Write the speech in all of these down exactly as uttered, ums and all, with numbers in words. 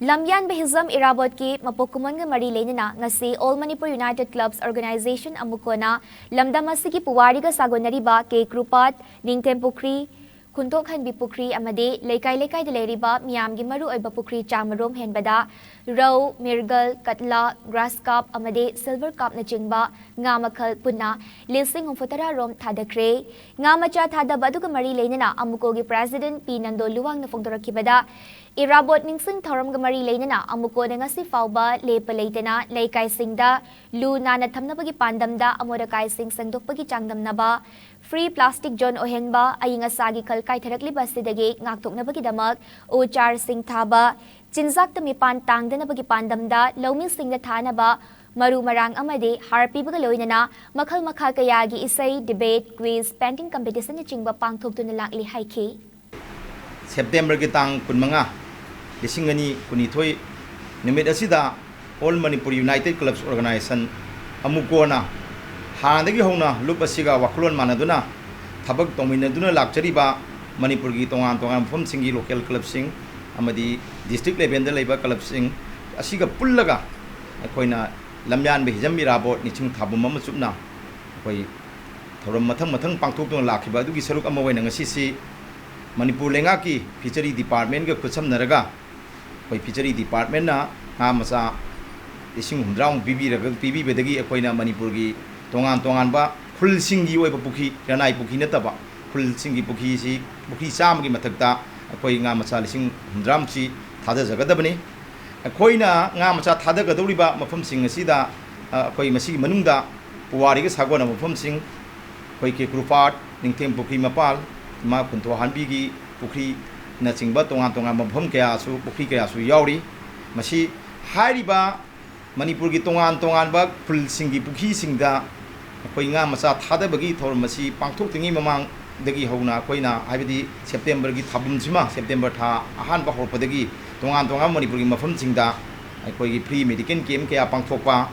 ꯂꯝꯌꯥꯟꯕ ꯍꯤꯖꯝ ꯏꯔꯥꯕꯣꯠꯀꯤ ꯃꯄꯣꯛ ꯀꯨꯝꯑꯣꯟꯒ ꯃꯔꯤ ꯂꯩꯅꯅ ꯉꯁꯤ All Manipur United Clubs Organization ꯑꯃꯨꯀꯣꯅ ꯂꯝꯗꯝ ꯑꯁꯤꯒꯤ ꯄꯨꯋꯥꯔꯤꯒ ꯁꯥꯒꯣꯟꯅꯔꯤꯕ ꯀꯦ ꯀ꯭ꯔꯨꯄꯥꯠ, ꯅꯤꯡꯊꯦꯝ ꯄꯨꯈ꯭ꯔꯤ, ꯈꯨꯟꯇꯣꯛꯍꯟꯕꯤ ꯄꯨꯈ꯭ꯔꯤ ꯑꯃꯗꯤ ꯂꯩꯀꯥꯏ ꯂꯩꯀꯥꯏꯗ ꯂꯩꯔꯤꯕ ꯃꯤꯌꯥꯝꯒꯤ ꯃꯔꯨꯑꯣꯏꯕ ꯄꯨꯈ꯭ꯔꯤ ꯆꯥꯃꯔꯣꯝ ꯍꯦꯟꯕꯗ ꯔꯧ, ꯃꯤꯔꯒꯜ, ꯀꯠꯂꯥ, ꯒ꯭ꯔꯥꯁ ꯀꯥꯞ ꯑꯃꯗꯤ ꯁꯤꯜꯚꯔ ꯀꯥꯞꯅꯆꯤꯡꯕ ꯉꯥ ꯃꯈꯜ ꯄꯨꯟꯅ ꯂꯤꯁꯤꯡ ꯍꯨꯝꯐꯨꯇꯔꯥ ꯔꯣꯝ ꯊꯥꯗꯈ꯭ꯔꯦ꯫ ꯉꯥ ꯃꯆꯥ ꯊꯥꯗꯕ ꯑꯗꯨꯒ ꯃꯔꯤ ꯂꯩꯅꯅ ꯑꯃꯨꯀꯣꯒꯤ ꯄ꯭ꯔꯦꯁꯤꯗꯦꯟꯠ ꯄꯤ ꯅꯟꯗꯣ ꯂꯨꯋꯥꯡꯅ ꯐꯣꯡꯗꯣꯔꯛꯈꯤꯕꯗ, ꯏꯔꯥꯕꯣꯠ ꯅꯤꯡꯁꯤꯡ ꯊꯧꯔꯝꯒ ꯃꯔꯤ ꯂꯩꯅꯅ ꯑꯃꯨꯀꯣꯗ ꯉꯁꯤ ꯐꯥꯎꯕ ꯂꯦꯞꯄ ꯂꯩꯇꯅ ꯂꯩꯀꯥꯏꯁꯤꯡꯗ ꯂꯨ ꯅꯥꯟꯅ ꯊꯝꯅꯕꯒꯤ ꯄꯥꯟꯗꯝꯗ ꯑꯃꯣꯠ ꯑꯀꯥꯏꯁꯤꯡ ꯁꯦꯡꯗꯣꯛꯄꯒꯤ ꯆꯥꯡꯗꯝꯅꯕ, free plastic zone ꯑꯣꯏꯍꯟꯕ, ꯑꯏꯪ ꯑꯁꯥꯒꯤ ꯈꯜ ꯀꯥꯏꯊꯔꯛꯂꯤꯕ ꯑꯁꯤꯗꯒꯤ ꯉꯥꯛꯊꯣꯛꯅꯕꯒꯤꯗꯃꯛ ꯎ ꯆꯥꯔꯁꯤꯡ ꯊꯥꯕ, ꯆꯤꯟꯖꯥꯛꯇ ꯃꯤꯄꯥꯟ ꯇꯥꯡꯗꯅꯕꯒꯤ ꯄꯥꯟꯗꯝꯗ ꯂꯧꯃꯤꯁꯤꯡꯗ ꯊꯥꯅꯕ ꯃꯔꯨ ꯃꯔꯥꯡ ꯑꯃꯗꯤ ꯍꯥꯔ ꯄꯤꯕꯒ ꯂꯣꯏꯅꯅ ꯃꯈꯜ ꯃꯈꯥ ꯀꯌꯥꯒꯤ ꯏꯁꯩ, debate, quiz, painting competitionꯅꯆꯤꯡꯕ ꯄꯥꯡꯊꯣꯛꯇꯨꯅ ꯂꯥꯛꯂꯤ ꯍꯥꯏꯈꯤ꯫ ꯁꯦꯞꯇꯦꯝꯕꯔꯒꯤ ꯇꯥꯡ ꯀꯨꯟꯃꯉꯥ, ꯂꯤꯁꯤꯡ ꯑꯅꯤ ꯀꯨꯟꯅꯤꯊꯣꯏ ꯅꯨꯃꯤꯠ ꯑꯁꯤꯗ All Manipur United Clubs Organization, ꯑꯃꯨꯀꯣꯅ ꯍꯥꯟꯅꯗꯒꯤ ꯍꯧꯅ ꯂꯨꯞ ꯑꯁꯤꯒ ꯋꯥꯈꯜꯂꯣꯟ ꯃꯥꯟꯅꯗꯨꯅ ꯊꯕꯛ ꯇꯧꯃꯤꯟꯅꯗꯨꯅ ꯂꯥꯛꯆꯔꯤꯕ ꯃꯅꯤꯄꯨꯔꯒꯤ ꯇꯣꯉꯥꯟ ꯇꯣꯉꯥꯟꯕ ꯃꯐꯝꯁꯤꯡꯒꯤ local clubꯁꯤꯡ ꯑꯃꯗꯤ district levelꯗ ꯂꯩꯕ clubꯁꯤꯡ ꯑꯁꯤꯒ ꯄꯨꯜꯂꯒ ꯑꯩꯈꯣꯏꯅ ꯂꯝꯌꯥꯟꯕ ꯍꯤꯖꯝ ꯏꯔꯥꯕꯣꯠ ꯅꯤꯡꯁꯤꯡ ꯊꯥꯕꯝ ꯑꯃ ꯆꯨꯞꯅ ꯑꯩꯈꯣꯏ ꯊꯧꯔꯝ ꯃꯊꯪ ꯃꯊꯪ ꯄꯥꯡꯊꯣꯛꯇꯨꯅ ꯂꯥꯛꯈꯤꯕ ꯑꯗꯨꯒꯤ ꯁꯔꯨꯛ ꯑꯃ ꯑꯣꯏꯅ ꯉꯁꯤꯁꯤ ꯃꯅꯤꯄꯨꯔ ꯂꯩꯉꯥꯛꯀꯤ Fishery Departmentꯒ ꯈꯨꯠꯁꯝꯅꯔꯒ ꯑꯩꯈꯣꯏ Fishery Departmentꯅ ꯉꯥ ꯃꯆꯥ ꯂꯤꯁꯤꯡ ꯍꯨꯝꯗ꯭ꯔꯥꯃꯨꯛ ꯄꯤꯕꯤꯔꯒ, ꯄꯤꯕꯤꯕꯗꯒꯤ ꯑꯩꯈꯣꯏꯅ ꯃꯅꯤꯄꯨꯔꯒꯤ ꯇꯣꯉꯥꯟ ꯇꯣꯉꯥꯟꯕ ꯈꯨꯜꯁꯤꯡꯒꯤ ꯑꯣꯏꯕ ꯄꯨꯈ꯭ꯔꯤ, ꯔꯅꯥꯏ ꯄꯨꯈ꯭ꯔꯤ ꯅꯠꯇꯕ ꯈꯨꯜꯁꯤꯡꯒꯤ ꯄꯨꯈ꯭ꯔꯤꯁꯤ, ꯄꯨꯈ꯭ꯔꯤ ꯆꯥꯝꯃꯒꯤ ꯃꯊꯛꯇ ꯑꯩꯈꯣꯏ ꯉꯥ ꯃꯆꯥ ꯂꯤꯁꯤꯡ ꯍꯨꯝꯗ꯭ꯔꯥꯃꯨꯛꯁꯤ ꯊꯥꯗꯖꯒꯗꯕꯅꯤ꯫ ꯑꯩꯈꯣꯏꯅ ꯉꯥ ꯃꯆꯥ ꯊꯥꯗꯒꯗꯧꯔꯤꯕ ꯃꯐꯝꯁꯤꯡ ꯑꯁꯤꯗ, ꯑ, ꯑꯩꯈꯣꯏ ꯃꯁꯤꯒꯤ ꯃꯅꯨꯡꯗ ꯄꯨꯋꯥꯔꯤꯒ ꯁꯥꯒꯣꯟꯅꯕ ꯃꯐꯝꯁꯤꯡ, ꯑꯩꯈꯣꯏ ꯀꯦꯀ꯭ꯔꯨꯄꯥꯠ, ꯅꯤꯡꯊꯦꯝ ꯄꯨꯈ꯭ꯔꯤ ꯃꯄꯥꯜ, ꯏꯃꯥ ꯈꯨꯟꯊꯣꯍꯥꯟꯕꯤꯒꯤ ꯄꯨꯈ꯭ꯔꯤꯅꯆꯤꯡꯕ ꯇꯣꯉꯥꯟ ꯇꯣꯉꯥꯟꯕ ꯃꯐꯝ ꯀꯌꯥꯁꯨ, ꯄꯨꯈ꯭ꯔꯤ ꯀꯌꯥꯁꯨ ꯌꯥꯎꯔꯤ꯫ ꯃꯁꯤ ꯍꯥꯏꯔꯤꯕ ꯃꯅꯤꯄꯨꯔꯒꯤ ꯇꯣꯉꯥꯟ ꯇꯣꯉꯥꯟꯕ ꯈꯨꯜꯁꯤꯡꯒꯤ ꯄꯨꯈ꯭ꯔꯤꯁꯤꯡꯗ ꯑꯩꯈꯣꯏ ꯉꯥ ꯃꯆꯥ ꯊꯥꯗꯕꯒꯤ ꯊꯧꯔꯝ ꯑꯁꯤ ꯄꯥꯡꯊꯣꯛꯇ꯭ꯔꯤꯉꯩ ꯃꯃꯥꯡꯗꯒꯤ ꯍꯧꯅ ꯑꯩꯈꯣꯏꯅ, ꯍꯥꯏꯕꯗꯤ ꯁꯦꯞꯇꯦꯝꯕꯔꯒꯤ ꯊꯥꯕꯨꯝꯁꯤꯃ, ꯁꯦꯞꯇꯦꯝꯕꯔ ꯊꯥ ꯑꯍꯥꯟꯕ ꯍꯧꯔꯛꯄꯗꯒꯤ ꯇꯣꯉꯥꯟ ꯇꯣꯉꯥꯟꯕ ꯃꯅꯤꯄꯨꯔꯒꯤ ꯃꯐꯝꯁꯤꯡꯗ ꯑꯩꯈꯣꯏꯒꯤ free medical camp ꯀꯌꯥ ꯄꯥꯡꯊꯣꯛꯄ,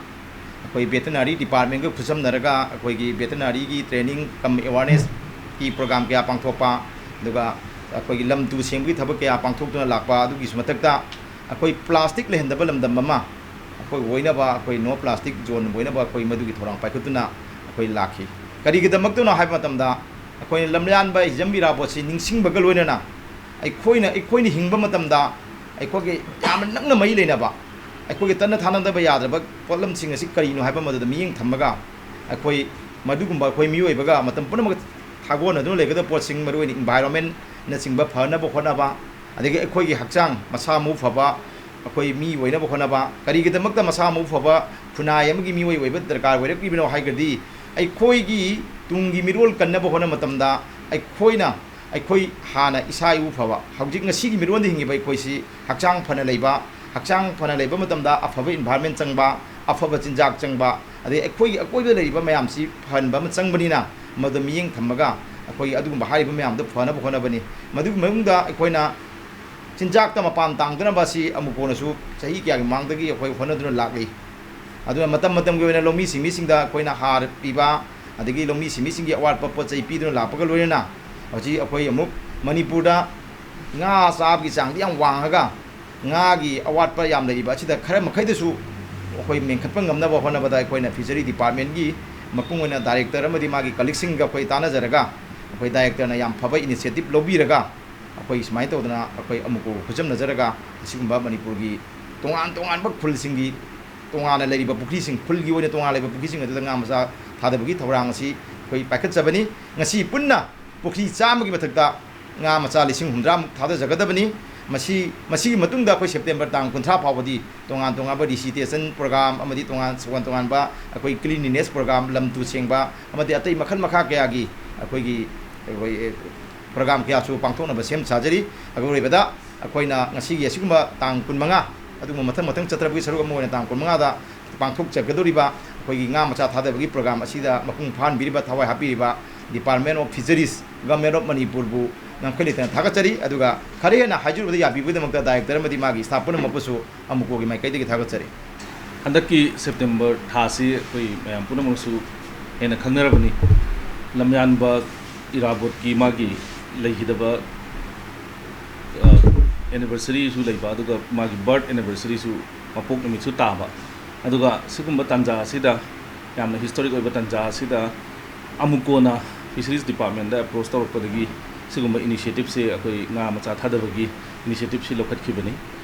ꯑꯩꯈꯣꯏ Veterinary Departmentꯒ ꯈꯨꯠꯁꯝꯅꯔꯒ ꯑꯩꯈꯣꯏꯒꯤ veterinaryꯒꯤ training cum awarenessꯀꯤ program ꯀꯌꯥ ꯄꯥꯡꯊꯣꯛꯄ, ꯑꯗꯨꯒ ꯑꯩꯈꯣꯏꯒꯤ ꯂꯝ ꯇꯨ ꯁꯦꯡꯕꯒꯤ ꯊꯕꯛ ꯀꯌꯥ ꯄꯥꯡꯊꯣꯛꯇꯨꯅ ꯂꯥꯛꯄ, ꯑꯗꯨꯒꯤꯁꯨ ꯃꯊꯛꯇ ꯑꯩꯈꯣꯏ plastic ꯂꯩꯍꯟꯗꯕ ꯂꯝꯗꯝ ꯑꯃ ꯑꯩꯈꯣꯏ ꯑꯣꯏꯅꯕ, ꯑꯩꯈꯣꯏ no plastic zone ꯑꯣꯏꯅꯕ ꯑꯩꯈꯣꯏ ꯃꯗꯨꯒꯤ ꯊꯧꯔꯥꯡ ꯄꯥꯏꯈꯠꯇꯨꯅ ꯑꯩꯈꯣꯏ ꯂꯥꯛꯈꯤ꯫ ꯀꯔꯤꯒꯤꯗꯃꯛꯇꯅꯣ ꯍꯥꯏꯕ ꯃꯇꯝꯗ, ꯑꯩꯈꯣꯏꯅ ꯂꯝꯌꯥꯟꯕ ꯍꯤꯖꯝ ꯏꯔꯥꯕꯣꯠꯁꯤ ꯅꯤꯡꯁꯤꯡꯕꯒ ꯂꯣꯏꯅꯅ ꯑꯩꯈꯣꯏꯅ, ꯑꯩꯈꯣꯏꯅ ꯍꯤꯡꯕ ꯃꯇꯝꯗ ꯑꯩꯈꯣꯏꯒꯤ ꯌꯥꯝꯅ ꯅꯛꯅ ꯃꯔꯤ ꯂꯩꯅꯕ, ꯑꯩꯈꯣꯏꯒꯤ ꯇꯠꯅ ꯊꯥꯅꯗꯕ ꯌꯥꯗ꯭ꯔꯕ ꯄꯣꯠꯂꯝꯁꯤꯡ ꯑꯁꯤ ꯀꯔꯤꯅꯣ ꯍꯥꯏꯕ ꯃꯗꯨꯗ ꯃꯤꯠꯌꯦꯡ ꯊꯝꯃꯒ, ꯑꯩꯈꯣꯏ ꯃꯗꯨꯒꯨꯝꯕ ꯑꯩꯈꯣꯏ ꯃꯤꯑꯣꯏꯕꯒ ꯃꯇꯝ ꯄꯨꯝꯅꯃꯛ ꯊꯥꯒꯣꯟꯅꯗꯨꯅ ꯂꯩꯒꯗꯕ ꯄꯣꯠꯁꯤꯡ, ꯃꯔꯨꯑꯣꯏꯅ environmentꯅꯆꯤꯡꯕ ꯐꯅꯕ ꯍꯣꯠꯅꯕ, ꯑꯗꯒꯤ ꯑꯩꯈꯣꯏꯒꯤ ꯍꯛꯆꯥꯡ ꯃꯁꯥ ꯃꯎ ꯐꯕ ꯑꯩꯈꯣꯏ ꯃꯤ ꯑꯣꯏꯅꯕ ꯍꯣꯠꯅꯕ꯫ ꯀꯔꯤꯒꯤꯗꯃꯛꯇ ꯃꯁꯥ ꯃꯎ ꯐꯕ ꯈꯨꯟꯅꯥꯏ ꯑꯃꯒꯤ ꯃꯤꯑꯣꯏ ꯑꯣꯏꯕ ꯗꯔꯀꯥꯔ ꯑꯣꯏꯔꯛꯂꯤꯕꯅꯣ ꯍꯥꯏꯔꯒꯗꯤ, ꯑꯩꯈꯣꯏꯒꯤ ꯇꯨꯡꯒꯤ ꯃꯤꯔꯣꯜ ꯀꯟꯅꯕ ꯍꯣꯠꯅꯕ ꯃꯇꯝꯗ ꯑꯩꯈꯣꯏꯅ, ꯑꯩꯈꯣꯏ ꯍꯥꯟꯅ ꯏꯁꯥ ꯏꯎ ꯐꯕ, ꯍꯧꯖꯤꯛ ꯉꯁꯤꯒꯤ ꯃꯤꯔꯣꯟꯗ ꯍꯤꯡꯉꯤꯕ ꯑꯩꯈꯣꯏꯁꯤ ꯍꯛꯆꯥꯡ ꯐꯅ ꯂꯩꯕ, ꯍꯛꯆꯥꯡ ꯐꯅ ꯂꯩꯕ ꯃꯇꯝꯗ ꯑꯐꯕ environment ꯆꯪꯕ, ꯑꯐꯕ ꯆꯤꯟꯖꯥꯛ ꯆꯪꯕ, ꯑꯗꯩ ꯑꯩꯈꯣꯏꯒꯤ ꯑꯀꯣꯏꯕꯗ ꯂꯩꯔꯤꯕ ꯃꯌꯥꯝꯁꯤ ꯐꯍꯟꯕ ꯑꯃ ꯆꯪꯕꯅꯤꯅ, ꯃꯗꯨ ꯃꯤꯠꯌꯦꯡ ꯊꯝꯃꯒ ꯑꯩꯈꯣꯏꯒꯤ ꯑꯗꯨꯒꯨꯝꯕ ꯍꯥꯏꯔꯤꯕ ꯃꯌꯥꯝꯗꯨ ꯐꯅꯕ ꯍꯣꯠꯅꯕꯅꯤ꯫ ꯃꯗꯨꯒꯤ ꯃꯅꯨꯡꯗ ꯑꯩꯈꯣꯏꯅ ꯆꯤꯟꯖꯥꯛꯇ ꯃꯄꯥꯟ ꯇꯥꯡꯗꯅꯕ ꯑꯁꯤ ꯑꯃꯨꯛ ꯀꯣꯟꯅꯁꯨ ꯆꯍꯤ ꯀꯌꯥꯒꯤ ꯃꯃꯥꯡꯗꯒꯤ ꯑꯩꯈꯣꯏ ꯍꯣꯠꯅꯗꯨꯅ ꯂꯥꯛꯂꯤ꯫ ꯑꯗꯨꯅ ꯃꯇꯝ ꯃꯇꯝꯒꯤ ꯑꯣꯏꯅ ꯂꯧꯃꯤ ꯁꯤꯟꯃꯤꯁꯤꯡꯗ ꯑꯩꯈꯣꯏꯅ ꯍꯥꯔ ꯄꯤꯕ, ꯑꯗꯒꯤ ꯂꯧꯃꯤ ꯁꯤꯟꯃꯤꯁꯤꯡꯒꯤ ꯑꯋꯥꯠꯄ ꯄꯣꯠ ꯆꯩ ꯄꯤꯗꯨꯅ ꯂꯥꯛꯄꯒ ꯂꯣꯏꯅꯅ, ꯍꯧꯖꯤꯛ ꯑꯩꯈꯣꯏ ꯑꯃꯨꯛ ꯃꯅꯤꯄꯨꯔꯗ ꯉꯥ ꯆꯥꯕꯒꯤ ꯆꯥꯡꯗꯤ ꯌꯥꯝ ꯋꯥꯡꯉꯒ, ꯉꯥꯒꯤ ꯑꯋꯥꯠꯄ ꯌꯥꯝ ꯂꯩꯔꯤꯕ ꯑꯁꯤꯗ ꯈꯔ ꯃꯈꯩꯗꯁꯨ ꯑꯩꯈꯣꯏ ꯃꯦꯟꯈꯠꯄ ꯉꯝꯅꯕ ꯍꯣꯠꯅꯕꯗ ꯑꯩꯈꯣꯏꯅ fishery departmentꯀꯤ ꯃꯄꯨꯡ ꯑꯣꯏꯅ director ꯑꯃꯗꯤ ꯃꯥꯒꯤ colleagueꯁꯤꯡꯒ ꯑꯩꯈꯣꯏ ꯇꯥꯟꯅꯖꯔꯒ, ꯑꯩꯈꯣꯏ directorꯅ ꯌꯥꯝ ꯐꯕ initiative ꯂꯧꯕꯤꯔꯒ, ꯑꯩꯈꯣꯏ ꯁꯨꯃꯥꯏꯅ ꯇꯧꯗꯅ ꯑꯩꯈꯣꯏ ꯑꯃꯨꯛꯀ ꯈꯨꯠꯆꯝꯅꯖꯔꯒ ꯑꯁꯤꯒꯨꯝꯕ ꯃꯅꯤꯄꯨꯔꯒꯤ ꯇꯣꯉꯥꯟ ꯇꯣꯉꯥꯟꯕ ꯈꯨꯜꯁꯤꯡꯒꯤ ꯇꯣꯉꯥꯟꯅ ꯂꯩꯔꯤꯕ ꯄꯨꯈ꯭ꯔꯤꯁꯤꯡ, ꯈꯨꯜꯒꯤ ꯑꯣꯏꯅ ꯇꯣꯉꯥꯟꯅ ꯂꯩꯕ ꯄꯨꯈ꯭ꯔꯤꯁꯤꯡ ꯑꯗꯨꯗ ꯉꯥ ꯃꯆꯥ ꯊꯥꯗꯕꯒꯤ ꯊꯧꯔꯥꯡ ꯑꯁꯤ ꯑꯩꯈꯣꯏ ꯄꯥꯏꯈꯠꯆꯕꯅꯤ꯫ ꯉꯁꯤ ꯄꯨꯟꯅ ꯄꯨꯈ꯭ꯔꯤ ꯆꯥꯝꯃꯒꯤ ꯃꯊꯛꯇ ꯉꯥ ꯃꯆꯥ ꯂꯤꯁꯤꯡ ꯍꯨꯝꯗ꯭ꯔꯥꯃꯨꯛ ꯊꯥꯗꯖꯒꯗꯕꯅꯤ꯫ ꯃꯁꯤ, ꯃꯁꯤꯒꯤ ꯃꯇꯨꯡꯗ ꯑꯩꯈꯣꯏ September ꯇꯥꯡ ꯀꯨꯟꯊ꯭ꯔꯥ ꯐꯥꯎꯕꯗꯤ ꯇꯣꯉꯥꯟ ꯇꯣꯉꯥꯟꯕ recitation program ꯑꯃꯗꯤ ꯇꯣꯉꯥꯟ, ꯇꯣꯉꯥꯟ ꯇꯣꯉꯥꯟꯕ ꯑꯩꯈꯣꯏ cleanliness program, ꯂꯝ ꯇꯨ ꯁꯦꯡꯕ ꯑꯃꯗꯤ ꯑꯇꯩ ꯃꯈꯜ ꯃꯈꯥ ꯀꯌꯥꯒꯤ ꯑꯩꯈꯣꯏꯒꯤ, ꯑꯩꯈꯣꯏ program ꯀꯌꯥꯁꯨ ꯄꯥꯡꯊꯣꯛꯅꯕ ꯁꯦꯝ ꯁꯥꯖꯔꯤ꯫ ꯑꯔꯣꯏꯕꯗ ꯑꯩꯈꯣꯏꯅ ꯉꯁꯤꯒꯤ ꯑꯁꯤꯒꯨꯝꯕ ꯇꯥꯡ ꯀꯨꯟꯃꯉꯥ, ꯑꯗꯨꯒꯨꯝꯕ ꯃꯊꯪ ꯃꯊꯪ ꯆꯠꯊꯔꯛꯄꯒꯤ ꯁꯔꯨꯛ ꯑꯃ ꯑꯣꯏꯅ ꯇꯥꯡ ꯀꯨꯟꯃꯉꯥꯗ ꯄꯥꯡꯊꯣꯛꯆꯒꯗꯧꯔꯤꯕ ꯑꯩꯈꯣꯏꯒꯤ ꯉꯥ ꯃꯆꯥ ꯊꯥꯗꯕꯒꯤ program ꯑꯁꯤꯗ ꯃꯄꯨꯡ ꯐꯥꯍꯟꯕꯤꯔꯤꯕ, ꯊꯋꯥꯏ ꯍꯥꯞꯄꯤꯔꯤꯕ Department of Fisheries, Government of ꯃꯅꯤꯄꯨꯔꯕꯨ ꯉꯝꯈꯩ ꯂꯩꯇꯅ ꯊꯥꯒꯠꯆꯔꯤ꯫ ꯑꯗꯨꯒ ꯈꯔ ꯍꯦꯟꯅ ꯍꯥꯏꯖꯔꯨꯕꯗ ꯌꯥꯕꯤꯕꯒꯤꯗꯃꯛꯇ director ꯑꯃꯗꯤ ꯃꯥꯒꯤ staff ꯄꯨꯝꯅꯃꯛꯄꯨꯁꯨ ꯑꯃꯨꯛꯀꯣꯒꯤ ꯃꯥꯏꯀꯩꯗꯒꯤ ꯊꯥꯒꯠꯆꯔꯤ꯫ ꯍꯟꯗꯛꯀꯤ September ꯊꯥꯁꯤ ꯑꯩꯈꯣꯏ ꯃꯌꯥꯝ ꯄꯨꯝꯅꯃꯛꯁꯨ ꯍꯦꯟꯅ ꯈꯪꯅꯔꯕꯅꯤ꯫ ꯂꯝꯌꯥꯟꯕ ꯏꯔꯥꯕꯣꯠꯀꯤ ꯃꯥꯒꯤ ꯂꯩꯈꯤꯗꯕ, ꯑ, ꯑꯦꯅꯤꯚꯔꯁꯔꯤꯁꯨ ꯂꯩꯕ, ꯑꯗꯨꯒ ꯃꯥꯒꯤ ꯕꯥꯔꯠ ꯑꯦꯅꯤꯚꯔꯁꯔꯤꯁꯨ, ꯃꯄꯣꯛ ꯅꯨꯃꯤꯠꯁꯨ ꯇꯥꯕ꯫ ꯑꯗꯨꯒ ꯁꯤꯒꯨꯝꯕ ꯇꯥꯟꯖꯥ ꯑꯁꯤꯗ, ꯌꯥꯝꯅ ꯍꯤꯁꯇꯣꯔꯤꯛ ꯑꯣꯏꯕ ꯇꯥꯟꯖꯥ ꯑꯁꯤꯗ, ꯑꯃꯨꯛ ꯀꯣꯟꯅ ꯐꯤꯁꯔꯤꯁ ꯗꯤꯄꯥꯔꯠꯃꯦꯟꯗ ꯑꯦꯄ꯭ꯔꯣꯁ ꯇꯧꯔꯛꯄꯗꯒꯤ ꯁꯤꯒꯨꯝꯕ ꯏꯅꯤꯁꯤꯌꯦꯇꯤꯞꯁꯦ, ꯑꯩꯈꯣꯏ ꯉꯥ ꯃꯆꯥ ꯊꯥꯗꯕꯒꯤ ꯏꯅꯤꯁꯤꯌꯦꯇꯤꯞꯁꯤ ꯂꯧꯈꯠꯈꯤꯕꯅꯤ꯫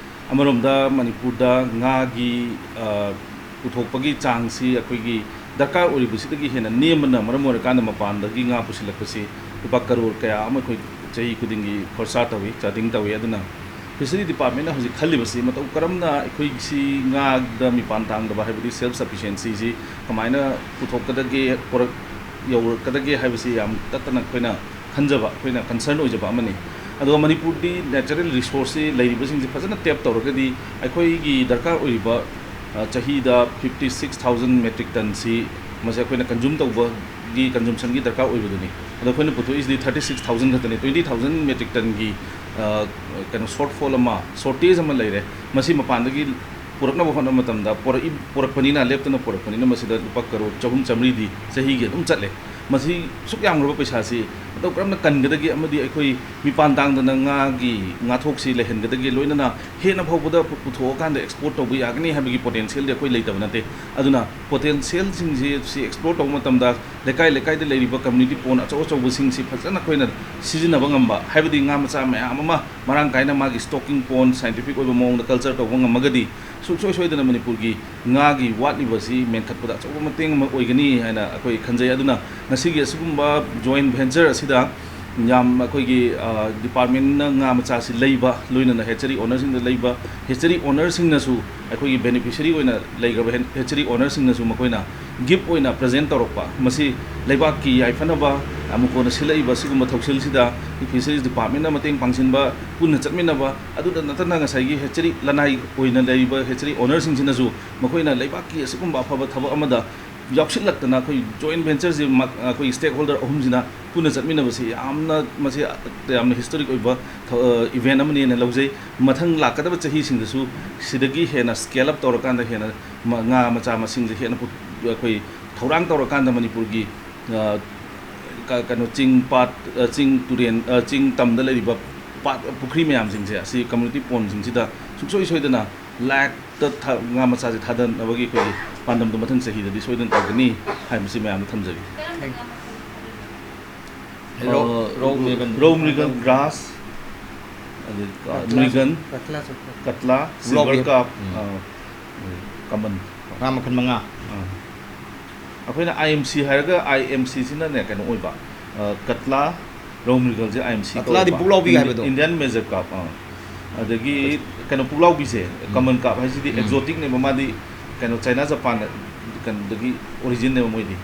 ꯑꯃꯔꯣꯝꯗ ꯃꯅꯤꯄꯨꯔꯗ ꯉꯥꯒꯤ, ꯑ, ꯄꯨꯊꯣꯛꯄꯒꯤ ꯆꯥꯡꯁꯤ ꯑꯩꯈꯣꯏꯒꯤ ꯗꯔꯀꯥꯔ ꯑꯣꯏꯔꯤꯕꯁꯤꯗꯒꯤ ꯍꯦꯟꯅ ꯅꯦꯝꯕꯅ ꯃꯔꯝ ꯑꯣꯏꯔꯀꯥꯟꯗ ꯃꯄꯥꯟꯗꯒꯤ ꯉꯥ ꯄꯨꯁꯤꯜꯂꯛꯄꯁꯤ ꯂꯨꯄꯥ ꯀꯔꯣꯔ ꯀꯌꯥ ꯑꯃ ꯑꯩꯈꯣꯏ ꯆꯍꯤ ꯈꯨꯗꯤꯡꯒꯤ ꯈꯣꯔꯁꯥ ꯇꯧꯏ, ꯆꯥꯗꯤꯡ ꯇꯧꯏ꯫ ꯑꯗꯨꯅ ꯐꯤꯁꯔꯤ ꯗꯤꯄꯥꯔꯠꯃꯦꯟꯅ ꯍꯧꯖꯤꯛ ꯈꯜꯂꯤꯕꯁꯤ ꯃꯇꯧ ꯀꯔꯝꯅ ꯑꯩꯈꯣꯏꯁꯤ ꯉꯥꯗ ꯃꯤꯄꯥꯟ ꯇꯥꯡꯗꯕ, ꯍꯥꯏꯕꯗꯤ ꯁꯦꯜꯐ ꯁꯐꯤꯁꯤꯌꯦꯟꯁꯤꯁꯤ ꯀꯃꯥꯏꯅ ꯄꯨꯊꯣꯛꯀꯗꯒꯦ, ꯄꯨꯔꯛ-, ꯌꯧꯔꯛꯀꯗꯒꯦ ꯍꯥꯏꯕꯁꯤ ꯌꯥꯝ ꯇꯠꯇꯅ ꯑꯩꯈꯣꯏꯅ ꯈꯟꯖꯕ, ꯑꯩꯈꯣꯏꯅ ꯀꯟꯁꯔꯟ ꯑꯣꯏꯖꯕ ꯑꯃꯅꯤ꯫ ꯑꯗꯨꯒ ꯃꯅꯤꯄꯨꯔꯗꯤ ꯅꯦꯆꯔꯦꯜ ꯔꯤꯁꯣꯔꯁꯁꯤ ꯂꯩꯔꯤꯕꯁꯤꯡꯁꯤ ꯐꯖꯅ ꯇꯦꯞ ꯇꯧꯔꯒꯗꯤ ꯑꯩꯈꯣꯏꯒꯤ ꯗꯔꯀꯥꯔ ꯑꯣꯏꯔꯤꯕ, ꯑ, ꯆꯍꯤꯗ fifty six thousand metric tonꯁꯤ ꯃꯁꯤ ꯑꯩꯈꯣꯏꯅ ꯀꯟꯖꯨꯝ ꯇꯧꯕꯒꯤ, ꯀꯟꯖꯨꯝꯁꯟꯒꯤ ꯗꯔꯀꯥꯔ ꯑꯣꯏꯕꯗꯨꯅꯤ꯫ ꯑꯗꯣ ꯑꯩꯈꯣꯏꯅ ꯄꯨꯊꯣꯛꯏꯁꯤꯗꯤ thirty six thousand ꯈꯛꯇꯅꯤ꯫ Twenty thousand metric tonꯒꯤ, ꯑ, ꯀꯩꯅꯣ, ꯁꯣꯔꯠꯐꯣꯜ ꯑꯃ, ꯁꯣꯔꯇꯦꯖ ꯑꯃ ꯂꯩꯔꯦ꯫ ꯃꯁꯤ ꯃꯄꯥꯟꯗꯒꯤ ꯄꯨꯔꯛꯅꯕ ꯍꯣꯠꯅꯕ ꯃꯇꯝꯗ ꯄꯨꯔꯛꯏ-, ꯄꯨꯔꯛꯄꯅꯤꯅ, ꯂꯦꯞꯇꯅ ꯄꯨꯔꯛꯄꯅꯤꯅ ꯃꯁꯤꯗ ꯂꯨꯄꯥ ꯀꯔꯣꯔ ꯆꯍꯨꯝ ꯆꯥꯝꯃꯔꯤꯗꯤ ꯆꯍꯤꯒꯤ ꯑꯗꯨꯝ ꯆꯠꯂꯦ꯫ ꯃꯁꯤ ꯁꯨꯛ ꯌꯥꯝꯈ꯭ꯔꯕ ꯄꯩꯁꯥꯁꯤ ꯃꯇꯧ ꯀꯔꯝꯅ ꯀꯟꯒꯗꯒꯦ ꯑꯃꯗꯤ ꯑꯩꯈꯣꯏ ꯃꯤꯄꯥꯟ ꯇꯥꯡꯗꯅ ꯉꯥꯒꯤ, ꯉꯥꯊꯣꯛꯁꯤ ꯂꯩꯍꯟꯒꯗꯒꯦ, ꯂꯣꯏꯅꯅ ꯍꯦꯟꯅ ꯐꯥꯎꯕꯗ ꯄꯨ-, ꯄꯨꯊꯣꯛꯑꯀꯥꯟꯗ ꯑꯦꯛꯁꯄꯣꯔꯠ ꯇꯧꯕ ꯌꯥꯒꯅꯤ ꯍꯥꯏꯕꯒꯤ ꯄꯣꯇꯦꯟꯁꯤꯌꯦꯜꯗꯤ ꯑꯩꯈꯣꯏ ꯂꯩꯇꯕ ꯅꯠꯇꯦ꯫ ꯑꯗꯨꯅ ꯄꯣꯇꯦꯟꯁꯤꯌꯦꯜꯁꯤꯡꯁꯤ, ꯁꯤ ꯑꯦꯛꯁꯄ꯭ꯂꯣꯔ ꯇꯧꯕ ꯃꯇꯝꯗ ꯂꯩꯀꯥꯏ ꯂꯩꯀꯥꯏꯗ ꯂꯩꯔꯤꯕ ꯀꯝꯃ꯭ꯌꯨꯅꯤꯇꯤ ꯄꯣꯟ ꯑꯆꯧ ꯑꯆꯧꯕꯁꯤꯡꯁꯤ ꯐꯖꯅ ꯑꯩꯈꯣꯏꯅ ꯁꯤꯖꯤꯟꯅꯕ ꯉꯝꯕ, ꯍꯥꯏꯕꯗꯤ ꯉꯥ ꯃꯆꯥ ꯃꯌꯥꯝ ꯑꯃ ꯃꯔꯥꯡ ꯀꯥꯏꯅ ꯃꯥꯒꯤ ꯁ꯭ꯇꯣꯀꯤꯡ ꯄꯣꯟ ꯁꯥꯏꯟꯇꯤꯐꯤꯛ ꯑꯣꯏꯕ ꯃꯑꯣꯡꯗ ꯀꯜꯆꯔ ꯇꯧꯕ ꯉꯝꯃꯒꯗꯤ ꯁꯨꯡꯁꯣꯏ ꯁꯣꯏꯗꯅ ꯃꯅꯤꯄꯨꯔꯒꯤ ꯉꯥꯒꯤ ꯋꯥꯠꯂꯤꯕꯁꯤ ꯃꯦꯟꯈꯠꯄꯗ ꯑꯆꯧꯕ ꯃꯇꯦꯡ ꯑꯃ ꯑꯣꯏꯒꯅꯤ ꯍꯥꯏꯅ ꯑꯩꯈꯣꯏ ꯈꯟꯖꯩ꯫ ꯑꯗꯨꯅ ꯉꯁꯤꯒꯤ ꯑꯁꯤꯒꯨꯝꯕ ꯖꯣꯏꯟ ꯚꯦꯟꯆꯔ ꯑꯁꯤꯗ ꯌꯥꯝ ꯑꯩꯈꯣꯏꯒꯤ, ꯑ, ꯗꯤꯄꯥꯔꯠꯃꯦꯟꯅ ꯉꯥ ꯃꯆꯥꯁꯤ ꯂꯩꯕ, ꯂꯣꯏꯅꯅ ꯍꯦꯆꯔꯤ ꯑꯣꯅꯔꯁꯤꯡꯗ ꯂꯩꯕ, ꯍꯦꯆꯔꯤ ꯑꯣꯅꯔꯁꯤꯡꯅꯁꯨ ꯑꯩꯈꯣꯏꯒꯤ ꯕꯦꯅꯤꯐꯤꯁꯔꯤ ꯑꯣꯏꯅ ꯂꯩꯈ꯭ꯔꯕ ꯍꯦ-, ꯍꯦꯆꯔꯤ ꯑꯣꯅꯔꯁꯤꯡꯅꯁꯨ ꯃꯈꯣꯏꯅ ꯒꯤꯐ ꯑꯣꯏꯅ ꯄ꯭ꯔꯖꯦꯟ ꯇꯧꯔꯛꯄ, ꯃꯁꯤ ꯂꯩꯕꯥꯛꯀꯤ ꯌꯥꯏꯐꯅꯕ, ꯑꯃꯨꯛ ꯀꯣꯟꯅ ꯁꯤꯜꯂꯛꯏꯕ ꯁꯤꯒꯨꯝꯕ ꯊꯧꯁꯤꯜꯁꯤꯗ ꯐꯤꯁꯔꯤꯁ ꯗꯤꯄꯥꯔꯠꯃꯦꯟꯅ ꯃꯇꯦꯡ ꯄꯥꯡꯁꯤꯟꯕ, ꯄꯨꯟꯅ ꯆꯠꯃꯤꯟꯅꯕ, ꯑꯗꯨꯗ ꯅꯠꯇꯅ ꯉꯁꯥꯏꯒꯤ ꯍꯦꯆꯔꯤ ꯂꯅꯥꯏ ꯑꯣꯏꯅ ꯂꯩꯔꯤꯕ ꯍꯦꯆꯔꯤ ꯑꯣꯅꯔꯁꯤꯡꯁꯤꯅꯁꯨ ꯃꯈꯣꯏꯅ ꯂꯩꯕꯥꯛꯀꯤ ꯑꯁꯤꯒꯨꯝꯕ ꯑꯐꯕ ꯊꯕꯛ ꯑꯃꯗ ꯌꯥꯎꯁꯤꯜꯂꯛꯇꯅ ꯑꯩꯈꯣꯏ ꯖꯣꯏꯟ ꯚꯦꯟꯆꯔꯁꯤ ꯃ-, ꯑꯩꯈꯣꯏ ꯁ꯭ꯇꯦꯛ ꯍꯣꯜꯗꯔ ꯑꯍꯨꯝꯁꯤꯅ ꯄꯨꯟꯅ ꯆꯠꯃꯤꯟꯅꯕꯁꯤ ꯌꯥꯝꯅ, ꯃꯁꯤ ꯌꯥꯝꯅ ꯍꯤꯁꯇꯣꯔꯤꯛ ꯑꯣꯏꯕ ꯊ-, ꯏꯚꯦꯟ ꯑꯃꯅꯦꯅ ꯂꯧꯖꯩ꯫ ꯃꯊꯪ ꯂꯥꯛꯀꯗꯕ ꯆꯍꯤꯁꯤꯡꯗꯁꯨ ꯁꯤꯗꯒꯤ ꯍꯦꯟꯅ ꯁ꯭ꯀꯦꯜ ꯑꯞ ꯇꯧꯔꯀꯥꯟꯗ ꯍꯦꯟꯅ ꯃ-, ꯉꯥ ꯃꯆꯥ ꯃꯁꯤꯡꯁꯦ ꯍꯦꯟꯅ ꯄꯨ-, ꯑꯩꯈꯣꯏ ꯊꯧꯔꯥꯡ ꯇꯧꯔꯀꯥꯟꯗ ꯃꯅꯤꯄꯨꯔꯒꯤ, ꯑ, ꯀ-, ꯀꯩꯅꯣ, ꯆꯤꯡ ꯄꯥꯠ, ꯑ, ꯆꯤꯡ ꯇꯨꯔꯦꯟ, ꯑ, ꯆꯤꯡ ꯇꯝꯗ ꯂꯩꯔꯤꯕ ꯄꯥꯠ ꯄꯨꯈ꯭ꯔꯤ ꯃꯌꯥꯝꯁꯤꯡꯁꯦ, ꯑꯁꯤ ꯀꯝꯃ꯭ꯌꯨꯅꯤꯇꯤ ꯄꯣꯟꯁꯤꯡꯁꯤꯗ ꯁꯨꯡꯁꯣꯏ ꯁꯣꯏꯗꯅ ꯂꯥꯛꯇ ꯊ- ꯉꯥ ꯃꯆꯥꯁꯦ ꯊꯥꯗꯅꯕꯒꯤ ꯑꯩꯈꯣꯏꯒꯤ ꯄꯥꯟꯗꯝꯗꯣ ꯃꯊꯪ ꯆꯍꯤꯗꯗꯤ ꯁꯣꯏꯗꯅ ꯇꯧꯒꯅꯤ ꯍꯥꯏꯕꯁꯤ ꯃꯌꯥꯝꯗ ꯊꯝꯖꯒꯦ꯫ ꯔꯧ- ꯑ, ꯔꯧ ꯃ꯭ꯔꯤꯒꯟ꯫ ꯔꯧ ꯃ꯭ꯔꯤꯒꯟ, ꯒ꯭ꯔꯥꯁ, ꯑꯗꯩ, ꯑ, ꯀꯠꯂꯥ꯫ ꯃ꯭ꯔꯤꯒꯟ, ꯀꯠꯂꯥ ꯆꯠꯄ꯫ ꯀꯠꯂꯥ, ꯔꯧ ꯁꯤꯜꯚꯔ ꯋꯦꯕ꯫ ꯀꯥꯞ, ꯎꯝ꯫ ꯑ, ꯀꯃꯟ꯫ ꯉꯥ ꯃꯈꯜ ꯃꯉꯥ꯫ ꯑ꯫ ꯑꯩꯈꯣꯏꯅ ꯑꯥꯏ ꯑꯦꯝ ꯁꯤ ꯍꯥꯏꯔꯒ, ꯑꯥꯏ ꯑꯦꯝ ꯁꯤꯁꯤꯅ ꯀꯩꯅꯣ ꯑꯣꯏꯕ, ꯑ, ꯀꯠꯂꯥ, ꯔꯧ ꯃ꯭ꯔꯤꯒꯜꯁꯦ ꯑꯥꯏ ꯑꯦꯝ ꯁꯤ ꯀꯠꯂꯥꯗꯤ ꯀꯧꯋꯦꯕ꯫ ꯄꯨꯛꯂꯥꯎꯕꯤ ꯏꯟ- ꯍꯥꯏꯕꯗꯣ? ꯏꯟꯗꯤꯌꯥꯟ ꯃꯦꯖꯔ ꯀꯥꯞ, ꯑ꯫ ꯑꯗꯒꯤ ꯀꯩꯅꯣ ꯄꯨꯛꯂꯥꯎꯕꯤꯁꯦ, ꯎꯝ꯫ ꯀꯃꯟ ꯀꯥꯞ ꯍꯥꯏꯁꯤꯗꯤ ꯎꯝ꯫ ꯑꯦꯛꯖꯣꯇꯤꯛꯅꯦꯕ, ꯃꯥꯗꯤ ꯀꯩꯅꯣ ꯆꯥꯏꯅꯥ ꯖꯄꯥꯟ ꯀꯩꯅꯣꯗꯒꯤ ꯑꯣꯔꯤꯖꯤꯟꯅꯦꯕ ꯃꯣꯏꯗꯤ꯫